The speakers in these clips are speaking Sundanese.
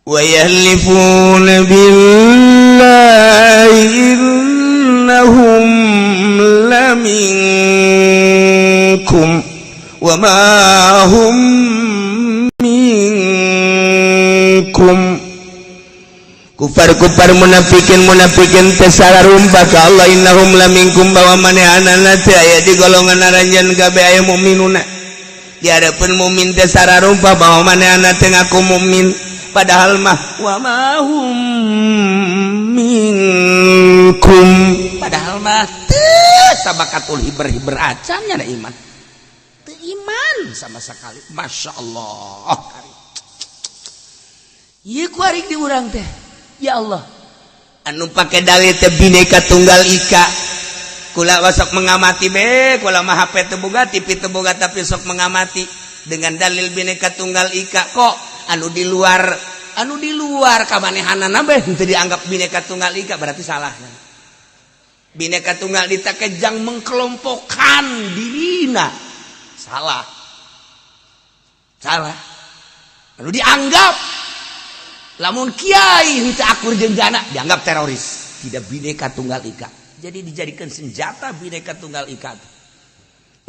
Wa yahlifuna billahi innahum laminkum wa ma hum minkum. Kufar-kufar munafikin munafikin teh sararumpa ka Allah innahum laminkum bahwa manehanana teh aya di golongan aranjeun kabeh aya mukminuna. Di hadapan mukmin teh sararumpa bahwa manehanana teh ngaku mukmin, padahal mah wa ma hum minkum, padahal mah teu sabakatul hiber-hiber acan nya iman, teu iman sama sekali. Masya Allah, ieu ku arik di urang teh. Ya Allah, anu pake dalil teh Bhinneka Tunggal Ika. Kula sok mengamati be, kula mah HP teu boga, TV teu boga, tapi sok mengamati dengan dalil Bhinneka Tunggal Ika. Kok anu di luar kamanehanana be henteu dianggap Bhinneka Tunggal Ika, berarti salah. Bhinneka Tunggal Ika kejang mengkelompokkan dirina, salah, salah. Anu dianggap lamun kiai henteu akur jeung jana dianggap teroris, tidak Bhinneka Tunggal Ika. Jadi dijadikan senjata Bhinneka Tunggal Ika.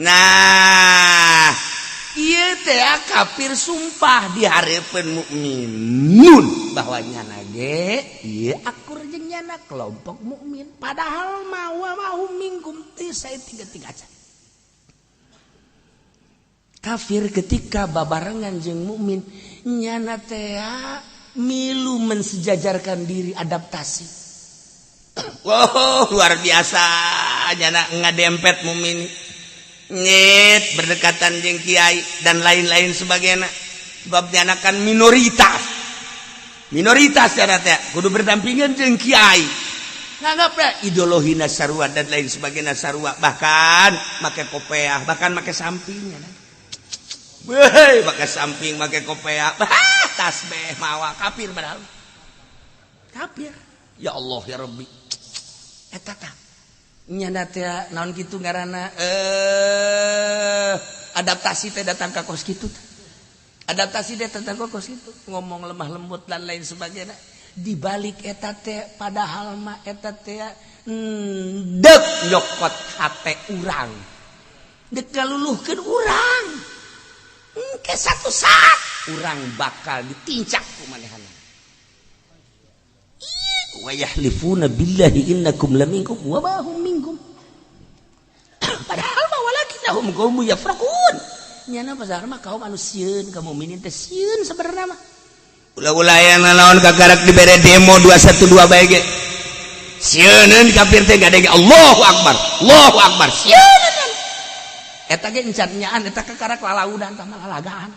Nah, ieu teh kafir sumpah di hareupeun mukminun bahwa nyana ge ieu akur jeung nyana kelompok mukmin, padahal mah wa ma hum minkum teu saeutik-eutik aja. Kafir ketika babarengan jeung mukmin nyana teh milu mensejajarkan diri, adaptasi. Wow, luar biasa nyana ngadempet mukmin nyet berdekatan jeung kiai dan lain-lain sebagainya, sebab nyana kan minoritas, minoritas nyana teh kudu berdampingan jeung kiai, nganggap ya ideologi sarua dan lain sebagainya sarua, bahkan make kopeah, bahkan make samping nyana. Weh, make samping, make kopeah, tasbih mawa, kafir, padahal kafir. Ya Allah ya Rabbi, eta tah nyana teh naon kitu ngaranna, adaptasi teh datang ka kos kitu, adaptasi teh datang ka kos kitu, ngomong lemah lembut dan lain sebagainya. Di balik eta teh padahal mah eta teh dek nyokot hate urang, dek ngaluluhkeun urang. Engke satu saat urang bakal ditincak ku manehana. Wa yahlifuna billahi innakum laminkum wa ma hum minkum, padahal mah walakinnahum qaumun yafraqun. Nyana pasar mah kaum anu sieun ka mukminin teh, sieun sebenarnya mah. Ulah-ulah aya naon kakarak dibere demo 212 bae ge sieuneun kafir teh, gade Allahu akbar, Allahu akbar, sieun. Eta ge encan nyaan, eta kakarak lalaudan tah mah, lalagaan.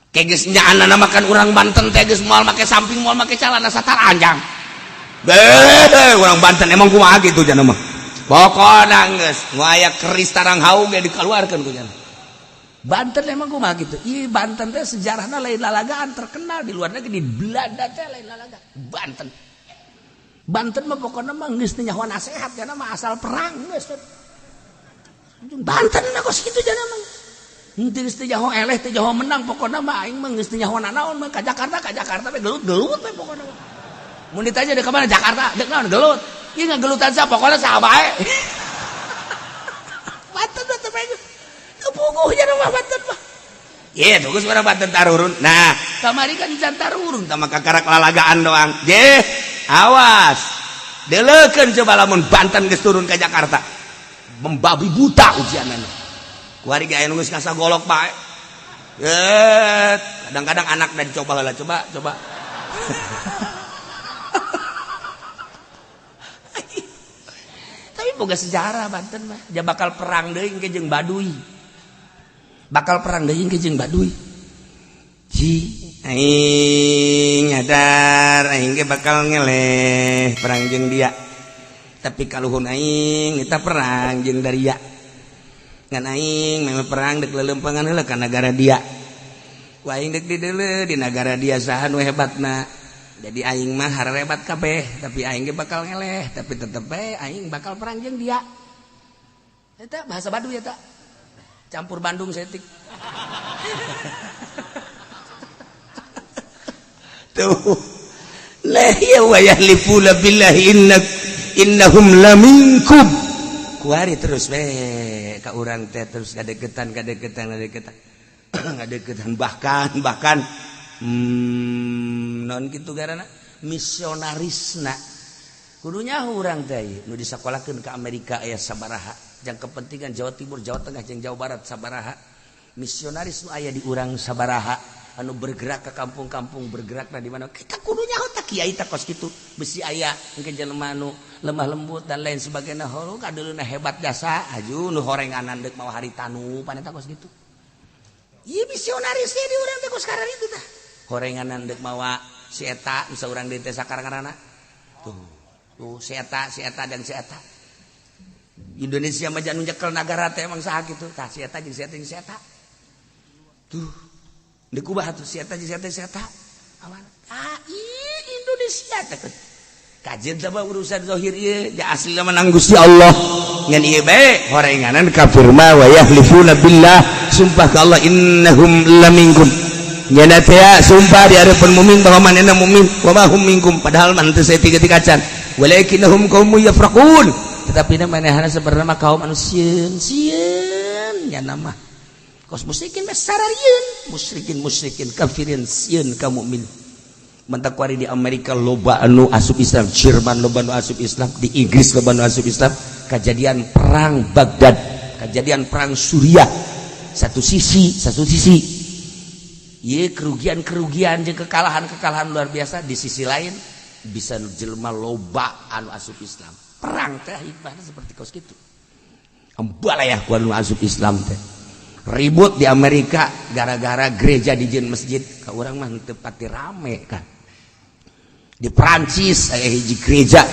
Kayak geus nyaanana makan urang Banten teh geus moal make samping, moal make calana sataranjang. Beuh, urang Banten emang kumaha kitu jana mah. Pokona geus nu aya keris tarang haung ge dikeluarkeun ku jana. Banten emang kumaha kitu. Ih, Banten teh sejarahna lain lalagaan, terkenal di luar negeri, di Belanda teh lain lalagaan. Banten. Banten mah pokona mah geus teu nyaho nasehat jana mah, asal perang geus. Banten mah kos kitu jana mah. Henteu geus teu nyaho eleh, teu nyaho menang, pokona mah aing mah geus teu nyaho nanaon mah, ka Jakarta, ka Jakarta we, gelut-gelut we pokona mah. Mun ditanya dek ka mana, Jakarta, dek naon, gelut. Ieu ngagelutan sa pokona saha bae. Banten mah teu teu puguh jana mah Banten mah. Ye, geus urang Banten tarurun. Nah, kamari kan can tarurun tah mah kakarak lalagaan doang. Je, awas. Deleukeun coba lamun Banten geus turun ka Jakarta. Membabi buta ujianana. Kuari ge aya nu geus ngasah golok bae. Kadang-kadang anak dan coba lah, coba, coba. Tapi boga sejarah Banten mah. Dia bakal perang deui ke jeung Baduy. Bakal perang deui ke jeung Baduy. Ji, aing nyadar aing ge bakal ngeleh perang jeung dia. Tapi kaluhun aing kita perang jeung Daria. Ngan aing memang perang dek lelempangan heula ka nagara dia. Ku aing dek dideuleu di nagara dia saha nu hebatna. Jadi aing mah harebat kabeh, tapi aing ge bakal ngeleh, tapi tetep bae aing bakal perang jeung dia. Eta bahasa Baduy eta. Campur Bandung setik. Tuh lah ya, wa yahlifuna billahi innak innahum laminkum. Kuari terus we ka urang teh, terus kadeketan, kadeketan, kadeketan, ngadeketan. Bahkan bahkan non gitu karena misionarisna kudunya urang teh nu disekolahkeun ke Amerika aya sabaraha jang kepentingan Jawa Timur, Jawa Tengah jeung Jawa Barat sabaraha, misionaris nu aya di urang sabaraha, anu bergerak ke kampung-kampung, bergerak di mana kita kudunya otak kiai tak kos gitu besi aya mungkin jelema anu lemah lembut dan lain sebagainya. Horo kadeuleuna hebat jasa aju nu horenganan deuk mawa haritanu paneta kos gitu. Ieu misionaris di urang teh kos sekarang itu tah horenganan deuk mawa si eta bisa urang di teh sakarang tuh tuh si eta, si eta dan si eta. Indonesia mah nu nyekel nagara teh emang saha kitu tah, si eta jeung si eta jeung si eta tuh. Deuk kumaha tuh si eta jeung si eta si eta awan ah Indonesia teh kajian sama urusan zahir ieu ja, asli menang Gusti Allah. Ngan ieu bae horenganan kafir mah, wa yahlifuna billah, sumpah ka Allah, innahum laminkum, nyana teh sumpah di hadapan mukmin bahwa manehna mukmin, wa ma hum minkum, padahal mah teu saeutik acan, walakinnahum qaumun yafraqun, tetapi manehna sebenarnya mah kaum anu sieun sieun. Nyana mah kos musyrikin mah sararieun, musyrikin musyrikin kafirin sieun ka mukmin. Mentak kuari di Amerika loba anu asup Islam, Jerman loba anu asup Islam, di Inggris loba anu asup Islam. Kejadian perang Baghdad, kejadian perang Suriah, satu sisi, satu sisi ye kerugian-kerugian jeung kekalahan-kekalahan luar biasa, di sisi lain bisa jelema loba anu asup Islam. Perang teh hikmahnya seperti kos gitu, embalayah ku anu asup Islam teh. Ribut di Amerika gara-gara gereja dijieun masjid, ka urang mah teu pati rame kan. Di Prancis aya hiji gereja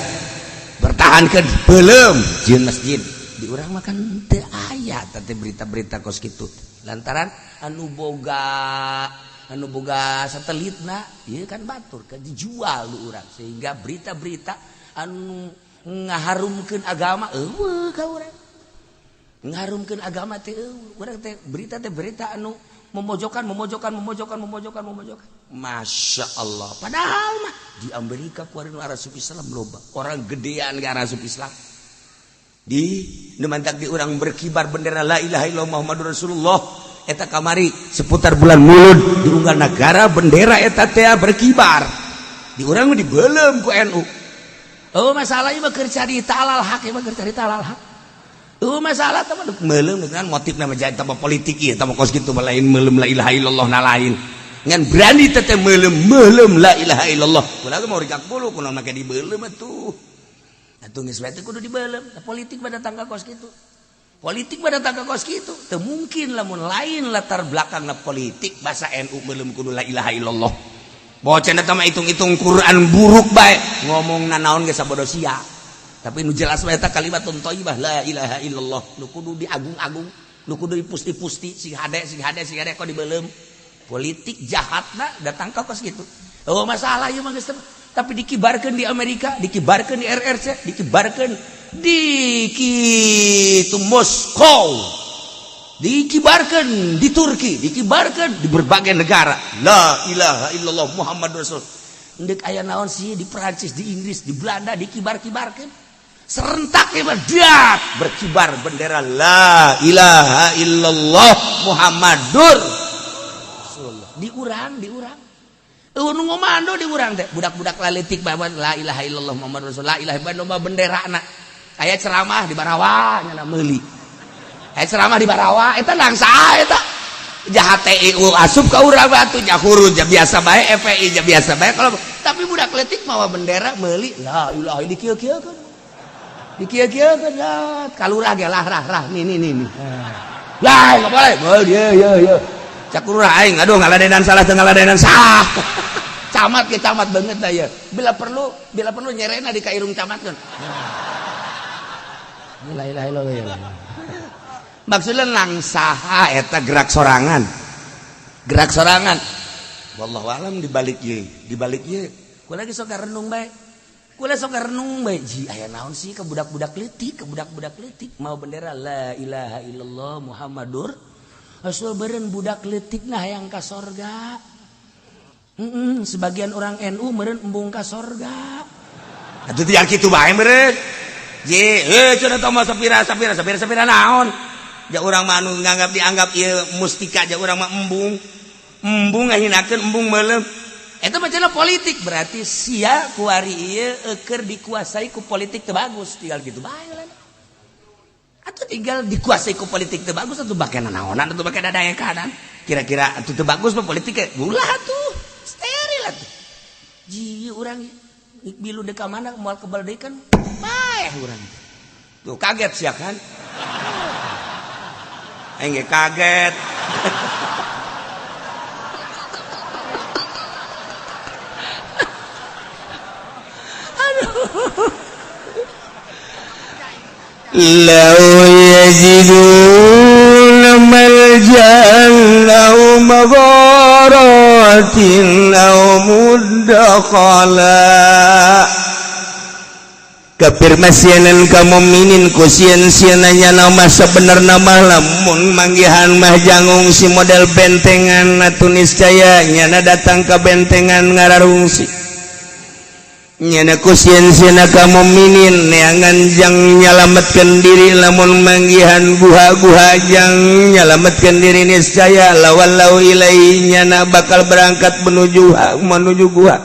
bertahan ke belum jieun masjid, di urang mah kan teu aya teh berita-berita kos kitu, lantaran anu boga satelitna ieu kan batur kan dijual di urang, sehingga berita-berita anu ngaharumkeun agama eueuh ka urang. Ngaharumkeun agama teh urang teh berita teh berita anu memojokkan, memojokkan, memojokkan, memojokkan, memojokkan. Masya Allah, padahal mah di Amerika kuari nu asup Islam loba, orang gedean gak asup Islam. Di nu mantak di urang berkibar bendera la ilaha illallah Muhammadur Rasulullah eta kamari seputar bulan Mulud di unggal negara bendera eta teh berkibar, di urang mah dibelem ku NU. Oh, masalah ieu mah keur carita alal hak, ieu mah keur carita alal hak. Oh, masalah teh mah meulem dengan motif nama jadi tambah politik ieu, tambah kos kitu, lain meulem la ilaha illallah na lain. Ngan berani teh meulem meulem la ilaha illallah. Kula mau rigak bulu kunaon make dibelem atuh. Atuh geus bae kudu dibelem. Politik pada tangga kos kitu. Politik pada tangga kos kitu. Teu mungkin lamun lain latar belakangna politik bahasa NU meulem kudu la ilaha illallah. Bocah eta mah hitung-hitung Quran buruk bae, ngomong nanaon ge sabodo sia. Tapi nu jelas bae eta kalimatun thayyibah la ilaha illallah nu kudu diagung-agung, nu kudu dipusti-pusti sing hade, sing hade, sing hade, kok dibelem. Politik jahatna datang ka kos kitu. Oh, masalah ieu mah geus, tapi dikibarkeun di Amerika, dikibarkeun di RRC, dikibarkeun di kitu Moskow, dikibarkan di Turki, dikibarkan di berbagai negara la ilaha illallah Muhammad Rasul. Ndek aya naon sih di Perancis, di Inggris, di Belanda dikibar-kibarkan serentak dak berkibar bendera la ilaha illallah Muhammadur Rasulullah. Di urang, di urang nu ngomando di urang teh budak-budak laletik bawa la ilaha illallah Muhammad Rasulullah, la ilaha illallah bendera na. Aya ceramah di Barawa nya meuli, aya ceramah di Barawa eta langsa eta jahat TIU asup ka urang batu nya huruf ja biasa bae, FPI ja biasa bae kalau, tapi budak letik mawa bendera meuli la ilaha, di kieu-kieu kan, di kieu-kieu kan kalurah ge lah rah rah nih nih nih nih lah enggak boleh boleh ya ya ya cak lurah aing, aduh, ngaladenan salah teu ngaladenan salah. Camat ke camat banget dah ya, bila perlu, bila perlu nyerena di kairung camat kan. La ilaha illallah ya. Maksudnya langsaha eta gerak sorangan, gerak sorangan, wallahu alam di balik ye, di balik ye. Kula lagi sok renung bae, kula sok renung bae ji, aya naon sih ke budak-budak leutik, ke budak-budak leutik mau bendera la ilaha illallah Muhammadur Rasul. Beureun budak leutik nah yang ka sorga. Sebagian orang NU meureun embung ka sorga. Atuh tiang kitu bae meureun. Je, cenah teh mah sapira sapira sapira sapira naon? Ja urang mah anu nganggap dianggap ieu mustika, ja urang mah embung. Embung ngahinakeun, embung meuleum. Eta mah cenah politik, berarti sia kuari ieu keur dikuasai ku politik teu bagus, tinggal gitu bae lah. Atau tinggal dikuasai ku politik teu bagus atuh bake nanaonan atuh bake dadaekanan. Kira-kira atuh teu bagus mah politik ulah atuh. Steril atuh. Ji urang bilu dek ka mana moal kebal deui kan paeh urang. Tuh kaget sia kan? Aing ge kaget. Lau yajiduna malja'an aw magharatin aw mudakhala. Kafir masienan ka mukminin ku sieun-sieunanya nama sebenarna mah lamun manggihan mah janggung si model bentengan atuh niscaya nyana datang ka bentengan ngararungsi. Nyana ku sieun-sieunna ka mukminin neangan jang nyalametkeun diri lamun manggihan guha-guha jang nyalametkeun diri niscaya lawallau ilaihi nyana bakal berangkat menuju menuju guha.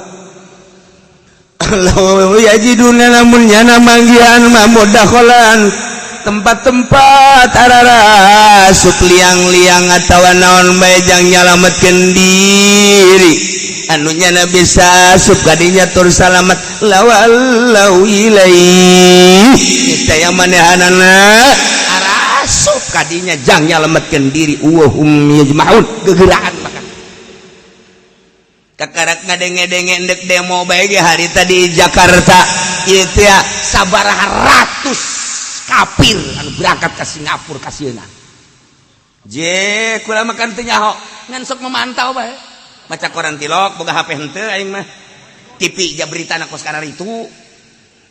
Law yajiduna lamun nyana manggihan mah mudakhalan tempat-tempat ararasup liang-liang atawa naon bae jang nyalametkeun diri anu nyana bisa asup kadinya tur salamet lawallau ilaihi niscaya manehanana arasup kadinya jang nyalametkeun diri wa hum yajma'un gegeraan maka kakarak ngadenge-denge endek demo bae ge hari tadi Jakarta ieu teh sabaraha ratus kafir anu berangkat ke Singapura ka sieuna. Je kula makan teu nyaho ngan sok memantau bae. Maca koran tilok boga HP henteu aing mah. TV ja beritana kos karar itu.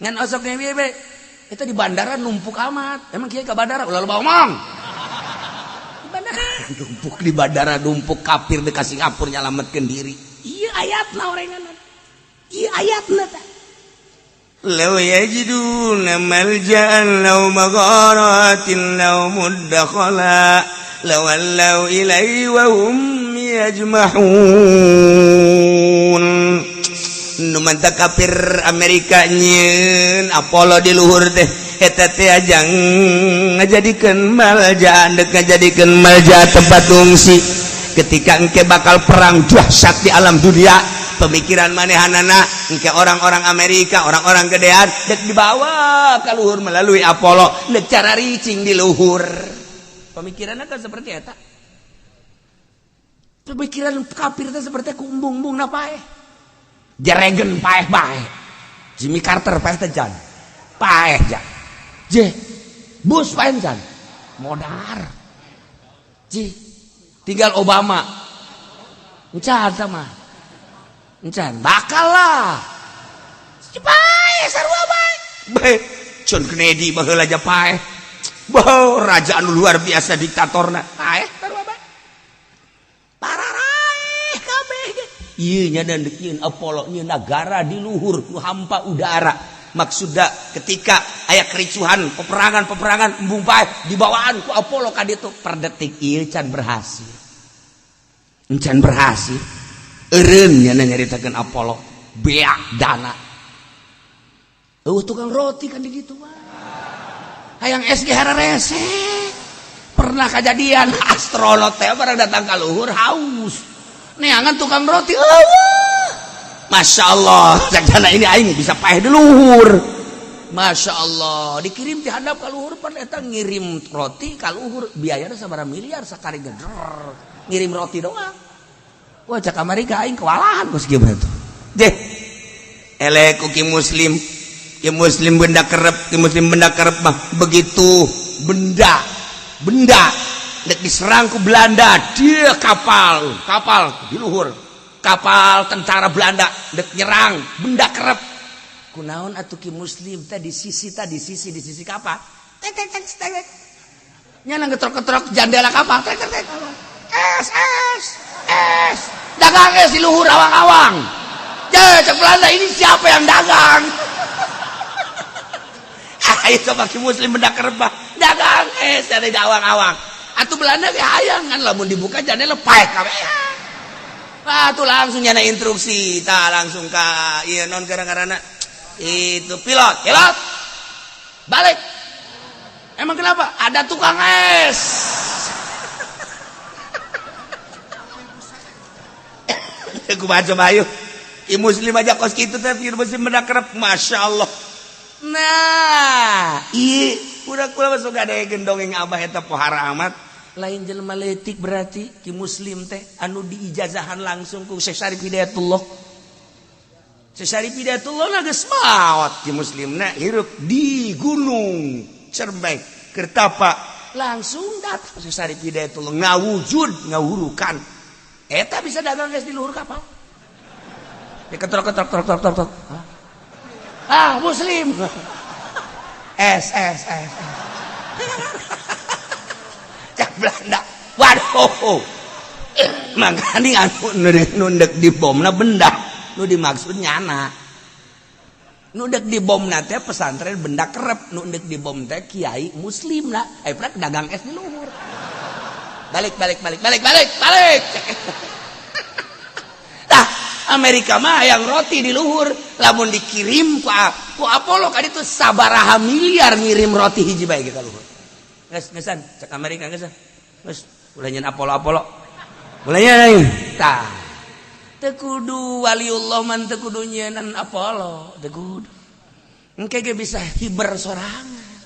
Ngan osok ge bae. Eta di bandara numpuk amat. Emang kieu ka bandara ulah loba omong. Di bandara numpuk, di bandara numpuk kafir deuk ka Singapura nyalametkeun diri. Ieu ayatna orenganan. Ieu ayatna tah. Law yajiduna malja'an law magharatin law mudakhala lawallaw ilaihi wa hum yajmahun. Nu mantap kafir Amerika nyieun Apollo di luhur teh eta teh ajang ngajadikeun malja, deuk ngajadikeun malja tempat ungsi ketika engke bakal perang dahsyat di alam dunia. Pemikiran manehanana engke orang-orang Amerika, orang-orang gedean dek dibawa ke luhur melalui Apollo, dek cara ricing di luhur. Pemikirannya kan seperti eta. Pemikiran kafir teh seperti kumbung-bumbung na paeh. Jeregen paeh bae. Jimmy Carter paeh teh jan. Paeh jan. Je Bush paeh jan. Modar. Ji tinggal Obama. Encan sama. Encan bakal lah. Paeh sarua bae. Bae John Kennedy baheula aja paeh. Bah, raja anu luar biasa diktatorna. Paeh sarua bae. Pararaeh kabeh ge. Ieu nya dan deuk Apollo nyeun nagara di luhur nu hampa udara. Maksudna ketika aya kericuhan, peperangan-peperangan embung paeh dibawaan ku Apollo ka ditu per detik ieu can berhasil. Encan berhasil. Eureun nya nyaritakeun Apollo beak dana. Eueuh tukang roti kan di ditu mah. Hayang SG hararese. Pernah kejadian astronot teh barang datang ka luhur haus. Neangan tukang roti eueuh. Masya Allah, cak ini aing bisa paeh di luhur. Masya Allah, dikirim ti handap ka luhur pan eta ngirim roti ka luhur biayana sabaraha miliar sakali geder. Ngirim roti doang. Wah cak Amerika aing kewalahan kos kieu tuh. Deh. Eleh ku ki muslim. Ki muslim benda kerep, ki muslim benda kerep mah begitu benda benda dek diserang ku Belanda, dia kapal, kapal di luhur. Kapal tentara Belanda dek nyerang benda kerep. Kunaon atuh ki muslim teh di sisi teh di sisi di sisi kapal. Tek tek tek tek. Nyana ngetrok-ngetrok jandela kapal. Tek tek tek. S S S. Dagang es di luhur awang-awang. Ya, cek Belanda, ini siapa yang dagang? Ayo coba ki muslim benda kerebah dagang es dari awang-awang. Atuh Belanda ge hayang kan, lamun dibuka jane lepaek kabeh. Ah, tuh langsung nyana instruksi, tah langsung ka ieu non gara-garana itu pilot, pilot balik. Emang kenapa? Ada tukang es. Kumaha coba ayo? I muslim aja kos kitu teh muslim benda kerep, Masya Allah. Nah, iya udah kula masuk ada gendong abah eta pohara amat. Lain jelema leutik berarti ki muslim teh anu diijazahan langsung ku Syekh Syarif Hidayatullah. Syekh Syarif Hidayatullah na geus maot, ki muslimna hirup di Gunung Cermai Kertapa, langsung datang Syekh Syarif Hidayatullah ngawujud ngawurukan eta bisa dagang geus di luhur kapal. Diketrok ketrok trok trok trok trok. Ah, muslim. S S S. Cak Belanda. Waduh. Makanya anu nu ndek dibomna benda, nu dimaksud nyana. Nu ndek dibomna teh pesantren benda kerep, nu ndek dibom teh kiai muslim lah. Eh, prak dagang es di luhur. Balik balik balik balik balik balik. Tah, Amerika mah yang roti di luhur, lamun dikirim ku Apollo kan itu sabaraha miliar ngirim roti hiji bae ka luhur. Geus geusan cek Amerika geus. Geus ulah nyeun Apollo Apollo. Ulah nyeun. Tah. Teu kudu waliullah man teu kudu nyieun Apollo, teu kudu. Engke ge bisa hiber sorangan.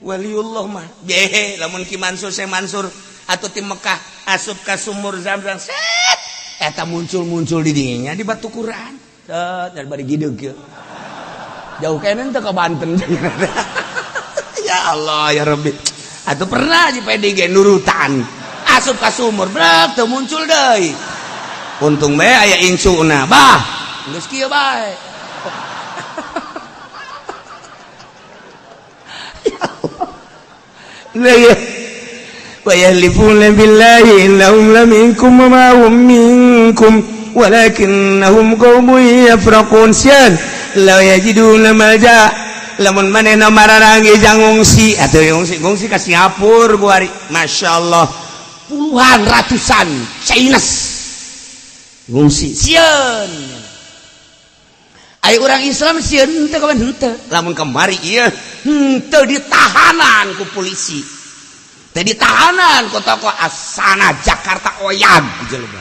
Waliullah mah behe lamun Ki Mansur, Syekh Mansur atau tim Mekah asup ka sumur Zam-Zam, set eta muncul-muncul di dinya di batu Quran. Set dari bari gideg kieu. Jauh kene teu ka Banten. Ya Allah ya Rabbi. Atuh pernah di PDG nurutan asup ka sumur brek teu muncul deui. Untung bae aya incuna bah geus kieu bae. Ya Allah. Lah ya. Wa yahlifuna billahi innahum laminkum wa ma hum minkum walakinnahum qaumun yafraqun. Syan la yajiduna malja, lamun manehna mararangi jang ngungsi atuh ngungsi ngungsi ka Singapura kuari. Masyaallah, puluhan ratusan Chinese ngungsi sieun. Ai urang Islam sieun teu kawan henteu, lamun kamari ieu henteu ditahanan ku polisi. Teh ditahanan ku tokoh asana Jakarta oyag jelema.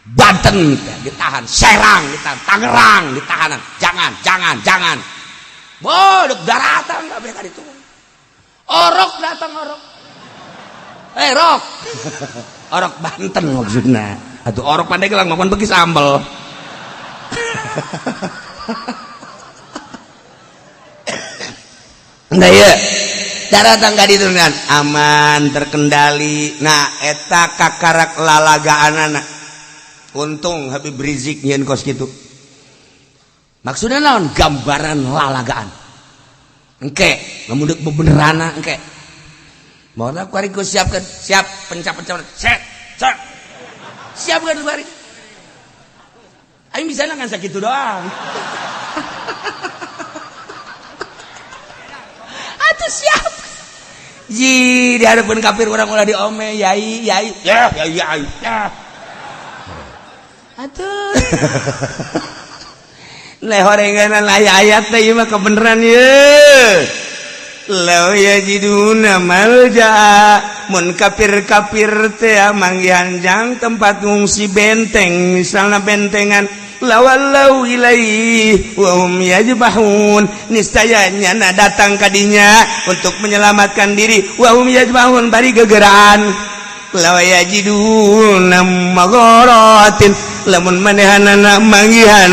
Banten teh ditahan, Serang ditahan, Tangerang ditahanan. Jangan, jangan, jangan. Bodok daratan kabeh ka ditu. Orok datang orok. Eh, rok. Orok Banten maksudna. Atuh orok Pandeglang makan begi sambel. Enggak ya. Daratan ka ditu kan aman terkendali. Nah, eta kakarak lalagaanana. Untung Habib Rizik nyieun kos kitu. Maksudnya naon? Gambaran lalagaan. Engke, lamun deuk bebenerana engke. Mau kuari ku siapkeun, siap pencap-pencap, set, set. Siapkeun kuari. Aing bisa ngan sakitu doang. Atuh siap. Ji, di hadapan kafir urang ulah diome, yai, yai, ya, yai, yai, ya. Atuh. Lehorenganan ayat teh ieu mah kebeneran ye. Law yajiduna malja, mun kafir-kafir teh manggihan jang tempat ngungsi benteng, misalna bentengan, lawallau ilaihi wa hum yajbahun, niscaya nyana datang kadinya untuk menyelamatkan diri, wa hum yajbahun bari gegeraan. Law yajiduna magharatin, lamun manehanana manggihan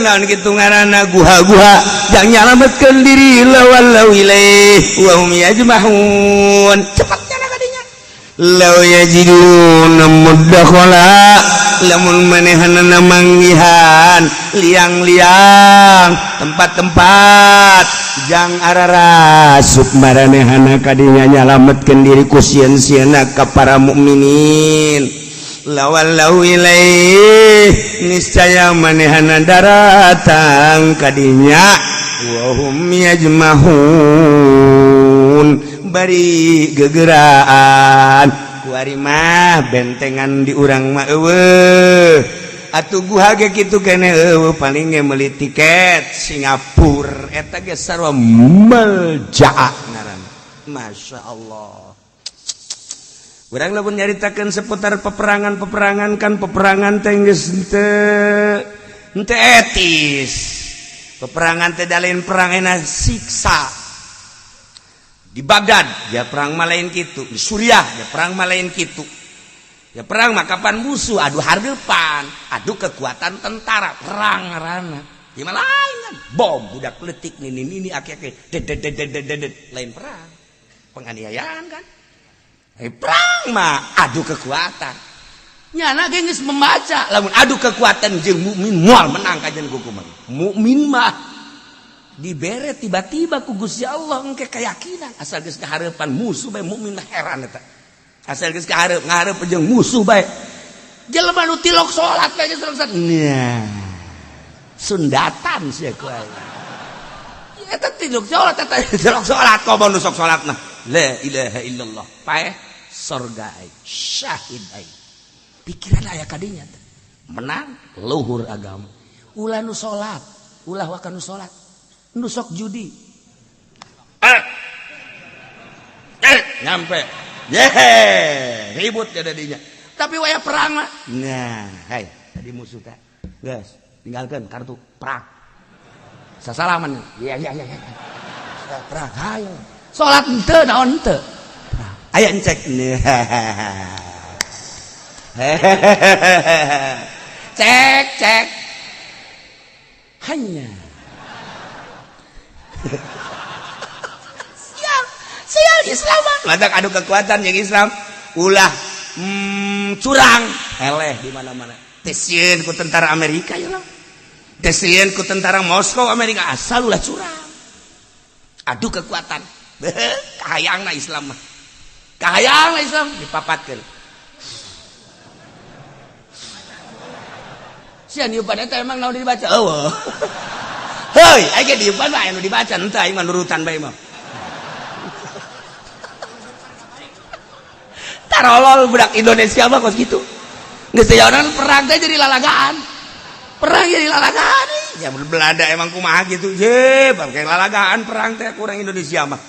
naon kitu ngaranna guha-guha jang nyalametkeun diri, lawallau ilaihi wa hum yajmahun, cepat nyana kadinya. Law yajiduna mudakhala, lamun manehanana manggihan liang-liang tempat-tempat jang ararasup maranehana kadinya nyalametkeun diri ku sieun-sieunna ka para mukminin. Lawallau ilaih, niscaya manehana daratang kadinya. Wahum yajmahun, bari gegeraan. Kuari mah bentengan di urang mah euweuh atuh, guha ge kitu kene euweuh, paling ge meuli tiket Singapura, eta ge sarua meljaa ngaran. Masya Allah. Urang lamun nyaritakeun seputar peperangan-peperangan kan, peperangan teh geus henteu henteu etis. Peperangan teh lain perang enak siksa. Di Baghdad ya perang mah lain kitu, di Suriah ya perang mah lain kitu. Ya perang mah kapan musuh adu hareupan, adu kekuatan tentara, perang ngaranna. Gimana lain kan? Bom budak letik nini nini aki-aki det det det det det det, lain perang. Penganiayaan kan? Eh, perang mah adu kekuatan. Nyana ge geus membaca lamun adu kekuatan jeung mukmin moal menang kajian ku kumaha. Mukmin mah dibere tiba-tiba ku Gusti Allah engke keyakinan asal geus kahareupan musuh bae, mukmin mah heran eta. Asal geus kahareup ngahareup jeung musuh bae. Jelema nu tilok salat bae geus salat. Nah. Sundatan sia ku aing. Eta tilok salat, eta tilok salat komo nu sok salat mah. La ilaha illallah. Paeh sorga aing, syahid aing. Pikiran aya kadinya teh. Menang luhur agama. Ulah nu salat, ulah waka nu salat. Nu sok judi. Eh. Eh, nyampe. Yehe, ribut jadinya. Tapi waya perang mah. Nah, hai, tadi musuh teh. Geus, tinggalkan kartu perang. Sasalaman. Iya. Perang, hayo. Salat henteu naon henteu. Perang. Aya encek. Cek, cek. Hanya. Sial, sial Islam mah. Lantak adu kekuatan yang Islam ulah curang eleh di mana-mana. Teu sieun ku tentara Amerika ya lah. Teu sieun ku tentara Moskow Amerika, asal ulah curang. Adu kekuatan. Kahayangna Islam mah. Kahayangna Islam dipapatkeun. Sia niupan eta emang naon dibaca? Eueuh. Heuy, aing ge diupan mah anu dibaca henteu, aing mah nurutan bae mah. Tarolol budak Indonesia mah kos kitu. Geus teu perang teh jadi lalagaan. Perang jadi lalagaan. Ya Belanda emang kumaha gitu. Ye, bangke lalagaan perang teh kurang Indonesia mah.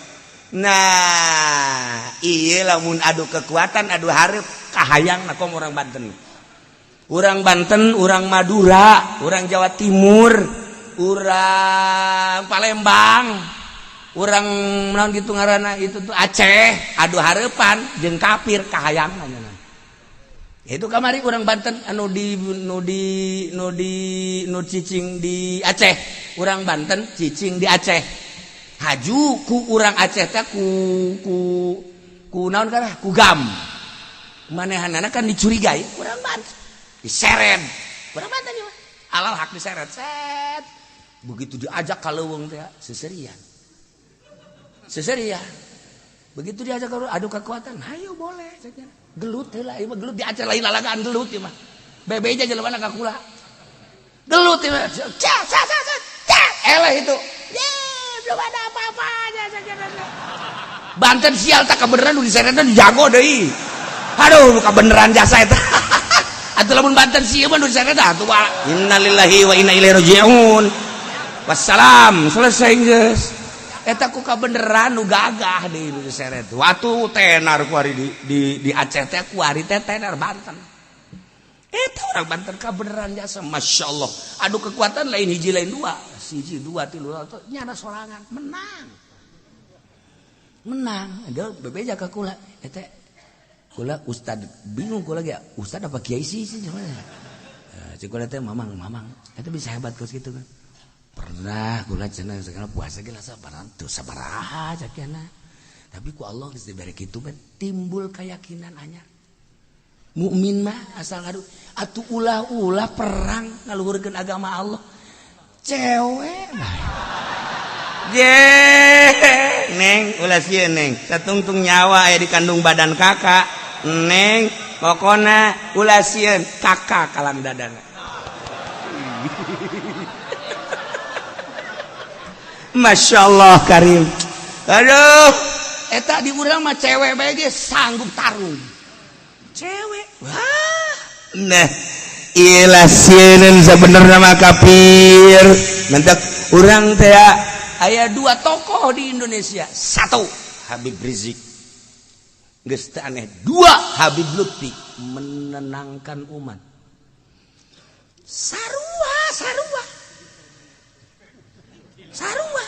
Nah, iya lamun adu kekuatan, adu hareup kahayangna kom orang Banten. Orang Banten, orang Madura, orang Jawa Timur, orang Palembang, orang naon gitu ngaranna itu tuh Aceh, adu hareupan jeung kafir kahayangna nya. Itu kamari orang Banten anu di nu di nu di nu cicing di Aceh, orang Banten cicing di Aceh. Haju ku urang Aceh teh ku ku ku naon kana ku gam. Manehanana kan dicurigai urang Banten. Diseret. Urang Banten ieu mah. Alal hak diseret. Set. Begitu diajak ka leuweung teh seserian. Seserian. Begitu diajak ka adu kekuatan, hayo boleh cenah. Gelut heula ieu mah, gelut di Aceh lain lalagaan gelut ieu mah. Bebeja jelema ka kula. Gelut ieu mah. Ca ca ca ca. Eleh itu. Ye, belum ada apa-apanya cenah. Banten sial tak kebeneran nu diseretna jago deui. Aduh, kebeneran jasa eta. Atuh lamun Banten sieun mah nu diseret atuh innalillahi wa inna ilaihi raji'un. Wassalam, selesai geus. Eta ku kabeneran nu gagah deui nu diseret. Watu tenar ku ari di Aceh teh ku ari teh tenar Banten. Eta orang Banten kabeneran jasa, Masya Allah. Adu kekuatan lain hiji lain dua, siji dua tilu nyana sorangan menang. Menang. Ada bebeja ka kula. Eta kula ustad bingung kula ge, ustad apa kiai sih sih cuman. Cik kula teh mamang mamang. Eta bisa hebat kos gitu kan. Pernah kula cenah segala puasa ge lah sabaran tuh sabaraha cakena. Tapi ku Allah geus dibere kitu kan timbul keyakinan anyar. Mukmin mah asal ngadu atuh ulah-ulah perang ngaluhurkeun agama Allah. Cewek mah. Ye, neng ulah sieun neng. Satungtung nyawa aya di kandung badan kakak. Neng Pokona ulah sieun kakak kalang dadana. Masya Allah karim. Aduh, eta di urang mah cewek bae ge sanggup tarung. Cewek. Wah. Nah, ilah sieun sebenarnya mah kafir. Mentak urang teh aya dua tokoh di Indonesia. Satu, Habib Rizik. Geus teu aneh. Dua, Habib Lutfi menenangkan umat. Sarua, sarua. Sarua.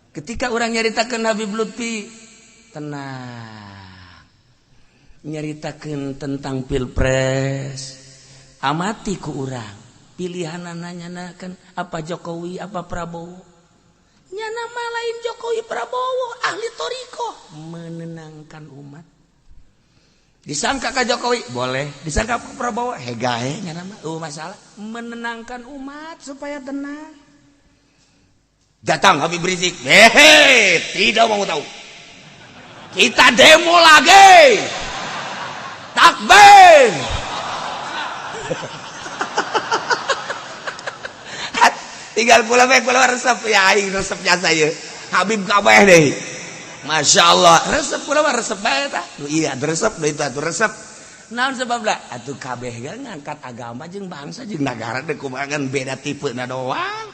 Ketika orang nyaritakeun Habib Lutfi tenang. Nyaritakeun tentang pilpres. Amati ku urang. Pilihan nanya kan apa Jokowi apa Prabowo. Nyana mah lain Jokowi Prabowo, ahli toriko menenangkan umat. Disangka ka Jokowi boleh, disangka ka Prabowo hegae nyana mah masalah menenangkan umat supaya tenang. Datang Habib Rizik, hehe, tidak mau tahu. Kita demo lagi. Takbir. Tinggal kula bae kula resep ya aing resep jasa ieu. Habib kabeh deui. Masya Allah, resep kula mah resep bae tah. Iya, resep deui tah resep. Naon sebabna? Atuh kabeh ge ngangkat agama jeung bangsa jeung nagara deui kumaha beda tipe na doang.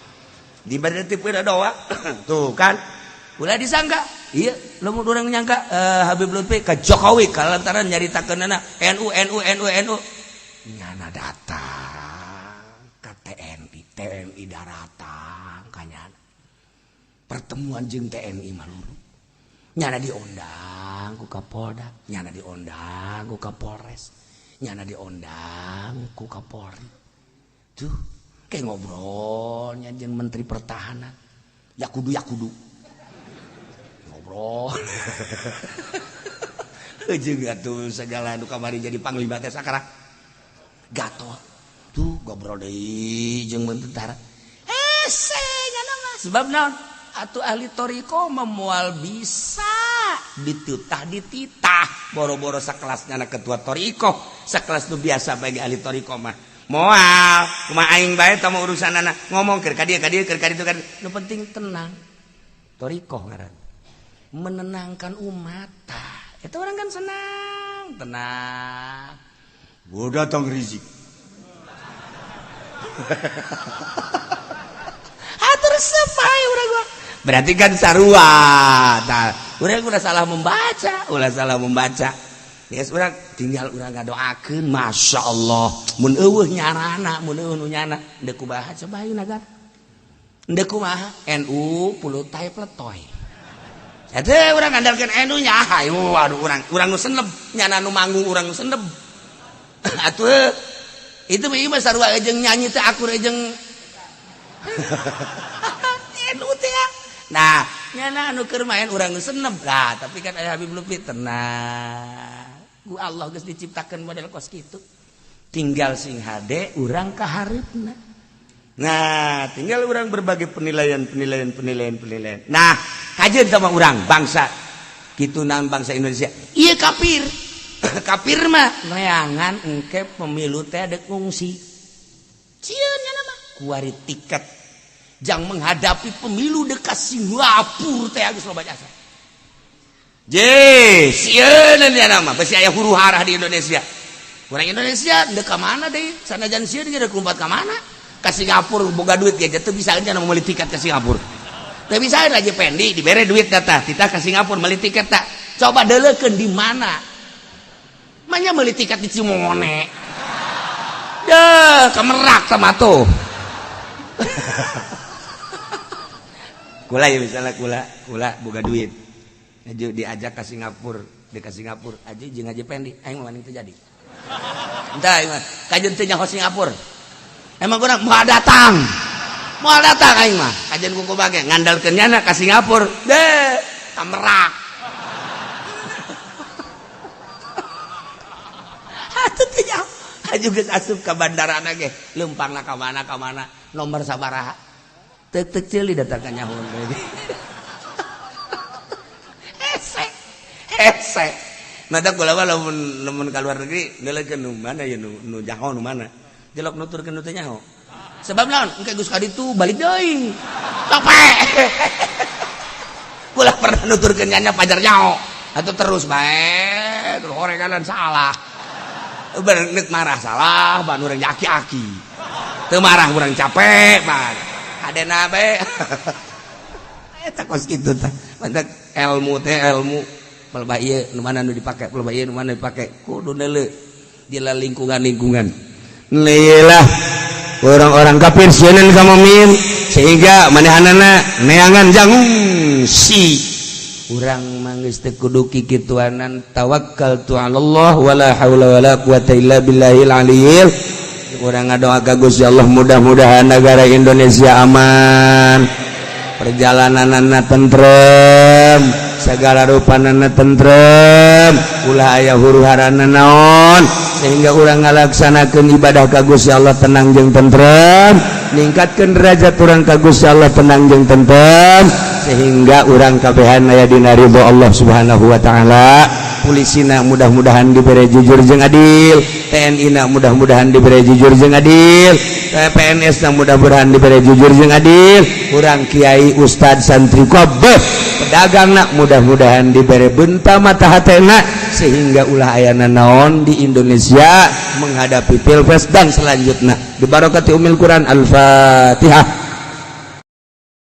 Di beda tipe na doang. Tuh kan. Ulah disangka. Iya, lamun urang nyangka Habib Lutfi ka Jokowi kalantaran nyaritakeunana NU NU NU NU. Nyana datang ka TNI, TNI daratang kanyana. Pertemuan jeung TNI maluru. Nyana diondang ku Kapolda, nyana diondang ku Kapolres, nyana diondang ku Kapolri. Tuh, kayak ngobrolnya jeung Menteri Pertahanan. Yakudu yakudu. Ngobrol. Jeung atuh segala nu kamari jadi panglima teh sakara. Gatot. Tuh ngobrol deui jeung tentara. Hese nyana mah sebab naon? Atuh ahli toriko memual bisa ditutah dititah boro-boro sakelasnya anak ketua toriko sakelas nu biasa bagi ahli toriko mah moal kumaha aing bae tah urusan anak ngomong keur ka dieu ka dieu keur ka ditu ka nu penting tenang toriko ngaran menenangkan umat tah eta orang kan senang tenang gua datang Rizik. Resep ae urang gua. Berarti kan sarua. Tah, urang ulah salah membaca, ulah salah membaca. Geus urang tinggal urang ngadoakeun, Masya Allah. Mun eueuh nyarana, mun eueuh nu nyana, deuk kumaha coba ayeuna nagara. Deuk kumaha NU pulutai pletoy. Eta urang ngandalkeun NU nya, hayu waduh urang urang nu seneb, nyana nu manggung urang nu seneb. Atuh itu mah sarua jeung nyanyi teh akur jeung NU teh. Nah, nyana anu keur main urang nu seneb. Nah, tapi kan aya Habib Lutfi tenang. Ku Allah geus diciptakeun model kos kitu. Tinggal sing hade urang ka hareupna. Nah, tinggal urang berbagai penilaian penilaian penilaian penilaian. Nah, kajeun sama urang bangsa. Kitu naon bangsa Indonesia. Ieu kafir. Kafir mah neangan engke pemilu teh deuk ngungsi. Sieun nyana mah kuari tiket jang menghadapi pemilu dekat Singapura teh geus loba jasa. Je, sieun nya mah besi aya huru hara di Indonesia. Urang Indonesia deuk ka mana deui? Sanajan sieun ge deuk lompat ka mana? Ka Singapura boga duit ge teu bisa nya meuli tiket ke Singapura. Teu bisa aja Pendi dibere duit tah, titah ka Singapura meuli tiket tah. Coba deuleukeun di mana? Manya meuli tiket di Cimone. Deh, ka Merak sama tuh. Kula ya misalnya kula boga duit. Aju diajak ke Singapura, di ke Singapura, aja jeung Haji Pendi, aing mah teu jadi. Entah aing mah kajeun teu nyaho Singapura. Emang kurang moal datang. Moal datang aing mah. Kajeun ku kumaha ge ngandalkeun nyana ka Singapura. Deh, ka Merak. Atuh teu nyaho. Aju geus asup ka bandara ge, leumpangna ka mana nomor sabaraha. Tek tek ceuli datang ka nyahun deui. Hese. Hese. Mata kula mah lamun lamun ka luar negeri neuleukeun nu mana ya, nu nu nyaho nu mana. Jelok nuturkeun nu teu nyaho. Sebab naon? Engke geus ka ditu balik deui. Capek. Kula pernah nuturkeun nya pajar nyaho. Atau terus bae, terus horenganan salah. Bener marah salah, ban urang aki-aki. Teu marah urang capek, ban. Hadena bae. Eta kos kitu tah. Mantak ilmu teh ilmu pelbah ieu nu mana nu dipake, pelbah ieu nu mana dipake, kudu neuleu di lingkungan-lingkungan. Lah, orang-orang kafir sieun ka mukmin sehingga manehanana neangan jangung si urang mah geus teu kudu kikituanan. Tawakkaltu 'alallah, wala haula wala quwata illa billahil aliyil. Urang ngadoa ka Gusti Allah, mudah-mudahan negara Indonesia aman, perjalananana tentrem, segala rupanana tentrem, ulah aya huru-harana naon, sehingga urang ngalaksanakeun ibadah ka Gusti Allah tenang jeung tentrem, ningkatkeun derajat urang ka Gusti Allah tenang jeung tentrem, sehingga urang kabehan aya dina ridho Allah Subhanahu wa taala. Polisina mudah-mudahan diberi jujur jeung adil, TNI na mudah-mudahan diberi jujur jeung adil, PNS na mudah-mudahan diberi jujur jeung adil, urang kiai, ustad, santri, kabeh, pedagang na mudah-mudahan diberi benta mata hatena, sehingga ulah ayana naon di Indonesia menghadapi pilpres dan selanjutnya. Dibarokati umil Quran. Al-Fatihah.